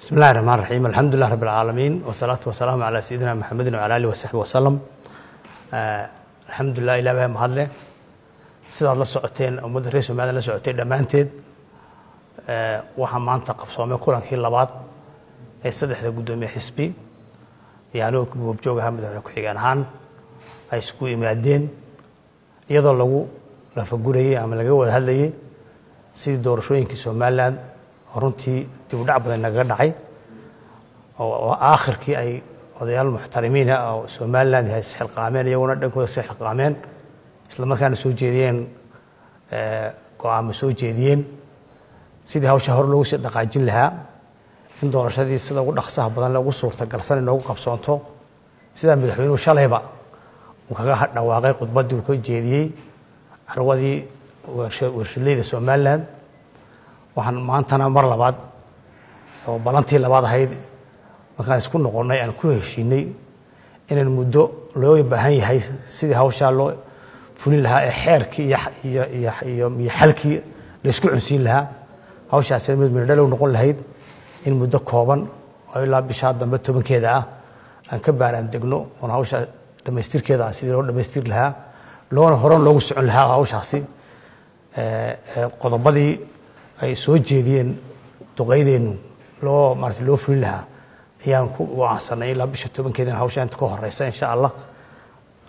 بسم الله الرحمن الرحيم، الحمد لله رب العالمين، والصلاة والسلام على سيدنا محمد وعلى آله وصحبه وسلم. الحمد لله، Ilaah baa mahadle. Sidaad la socoteen, ummadda reer Somaliland la socotay dhammaanteed, waxaa maanta qabsoomay kulankii labaad ee saddexda guddoomiye xisbi iyo anigoo ku goobjoog ahaa madaxweyne ku-xigeen ahaan ay isku yimaadeen, iyadoo lagu lafagurayey ama laga wada hadlayey sidii doorashooyinkii Somaliland oo runtii dib u dhac badan nagaga dhacay, oo aakhirkii ay odayaal muxtarimiina oo Somaliland ay isxilqaameen, iyaguna dhankooda isxilqaameen, isla markaana soo jeediyeen go'aamo, soo jeediyeen sidii hawsha hor loogu sii dhaqaajin lahaa, in doorashadii sida ugu dhaqsaha badan loogu suurtagalsan inoogu qabsoonto, sidaa madaxweynuhu shalayba uu kaga dhawaaqay khudbaddii uu ka jeediyey carwadii warshadleyda Somaliland. Waxaan maantana mar labaad oo balantii labaad ahayd markaan isku noqonnay aan ku heshiinay inaan muddo loo baahan yahay sidii hawshaa loo fulin lahaa ee xeerkii iyo xalkii laysku cunsiin lahaa, hawshaasi mid midho noqon lahayd, in muddo kooban oo ilaa bishaa dambe 10-keeda ah aan ka baaraan degno oon hawsha dhamaystirkeeda ah sidii loo dhamaystiri lahaa, loona horan loogu socon lahaa hawshaasi. Qodobadii ay soo jeediyeen duqeydeennu loo maarata loo fulin lahaa ayaan ku go'aansanay ilaa bisha 10-keedana hawsha inta ka horeysa, insha Allah,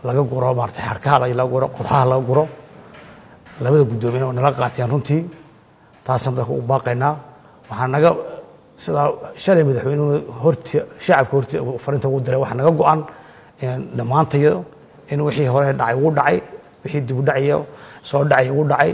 laga guro maarata xarkaha laga guro, qodxaha laga guro. Labada guddoomiyena oo nala qaateen runtii, taasaan dadka u baaqaynaa. Waxaa naga sidaa shalay madaxweynuhu horti shacabka horti farinta ugu diray, waxaa naga go'an dhammaantayo in wixii hore dhacay ugu dhacay, wixii dib u dhacayo soo dhacay ugu dhacay,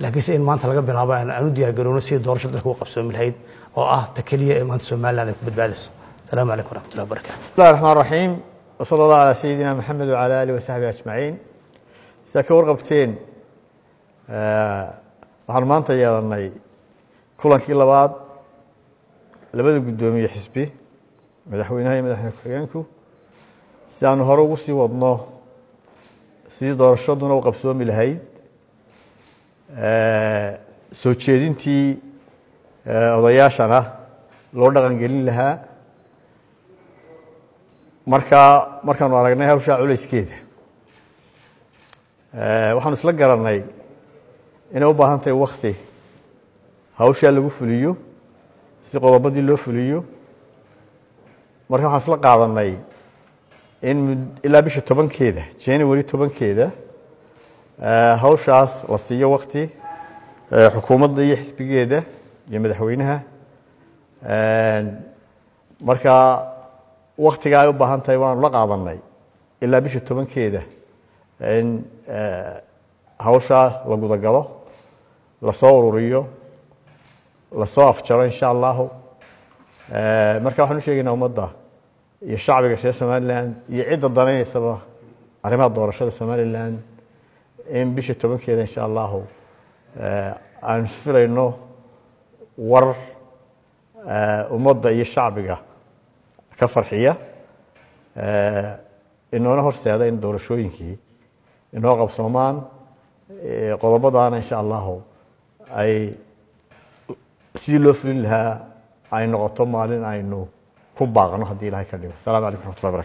laakiinse in maanta laga bilaabo aan u diyaargarowno sidii doorasho dalka u qabsoomi lahayd, oo ah ta keliya ee maanta Somaliland ay ku badbaadayso. Asalaamu calaykum waraxmatullahi wabarakaatu. بسم الله الرحمن الرحيم، وصلى الله على سيدنا محمد وعلى آله وصحبه أجمعين. Sidaa ka warqabteen, waxaanu maanta yeelanay kulankii labaad, labada guddoomiye xisbi, madaxweynaha iyo madaxweyne ku-xigeenku, si aanu hore ugu sii wadno sidii doorashaduna u qabsoomi lahayd, soo jeedintii odayaashana loo dhaqan gelin lahaa. Markaa markaanu aragnay hawshaa culayskeeda, waxaanu isla garanay inay u baahan tahay wakti hawshaa lagu fuliyo, si qodobadii loo fuliyo. Marka waxaan isla qaadanay in ilaa bisha 10-keeda, January 10-keeda, hawshaas la siiyo wakti xukuumadda iyo xisbigeeda iyo madaxweynaha. Marka waktigaa ay u baahan tahay waanu la qaadanay, ilaa bisha 10-keeda in hawshaa la gudagalo, lasoo ururiyo, lasoo afjaro, insha Allahu. Marka waxaan u sheegaynaa ummadda iyo shacbiga reer Somaliland iyo cidda danaynaysaba arrimaha doorashada Somaliland in bisha 10-keeda, insha Allahu, aanu filayno war ummadda iyo shacbiga ka farxiya, inoona horseeda in doorashooyinkii inoo qabsoomaan, qodobadaana, insha Allahu, ay sidii loo fulin lahaa ay noqoto maalin aynu ku baaqno, haddii Ilahay ka dhigo. Asalaamu calaykum raxmatullahi barakatu.